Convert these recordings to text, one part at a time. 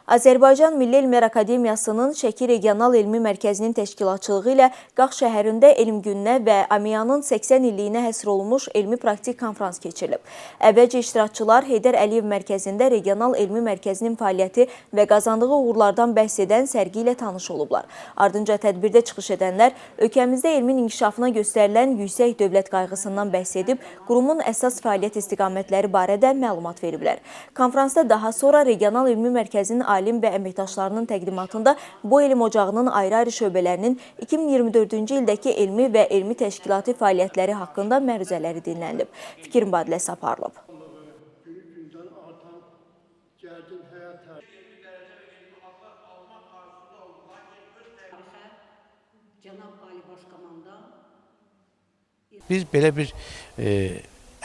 Azərbaycan Milli Elmlər Akademiyasının Şəki Regional Elmi Mərkəzinin təşkilatçılığı ilə Qax şəhərində Elm Gününə və AMİA-nın 80 illiyinə həsr olunmuş elmi praktik konfrans keçirilib. Əvvəlcə iştirakçılar Heydər Əliyev Mərkəzində Regional Elmi Mərkəzinin fəaliyyəti və qazandığı uğurlardan bəhs edən sərgi ilə tanış olublar. Ardınca tədbirdə çıxış edənlər ölkəmizdə elmin inkişafına göstərilən yüksək dövlət qayğısından bəhs edib, qurumun əsas fəaliyyət istiqamətləri barədə məlumat veriblər. Konfransda daha sonra Regional Elmi Mərkəzinin alim və əməkdaşlarının təqdimatında bu elm ocağının ayrı-ayrı şöbələrinin 2024-cü ildəki elmi və elmi təşkilati fəaliyyətləri haqqında məruzələri dinlənilib. Fikir mübadiləsi aparılıb. Biz belə bir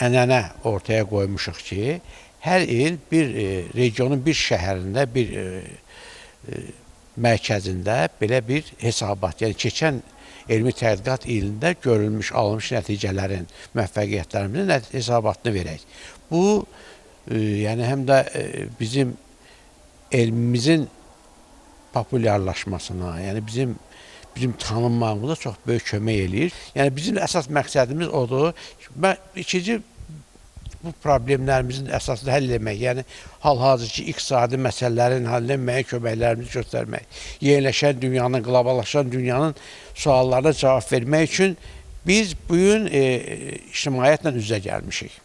ənənə ortaya qoymuşuq ki, hər il bir regionun bir şəhərində, bir mərkəzində belə bir hesabat, yəni keçən elmi tədqiqat ilində görülmüş, alınmış nəticələrin, müvəffəqiyyətlərimizin hesabatını verək. Bu, yəni həm də bizim elmimizin populyarlaşmasına, yəni bizim tanınmağımıza çox böyük kömək eləyir. Yəni bizim əsas məqsədimiz odur. İkinci, bu problemlərimizin əsasını həll etmək, yəni hal-hazırki iqtisadi məsələlərin həll etməyə köməklərimizi göstərmək, yeniləşən dünyanın, qloballaşan dünyanın suallarına cavab vermək üçün biz bugün ictimaiyyətlə üz-üzə gəlmişik.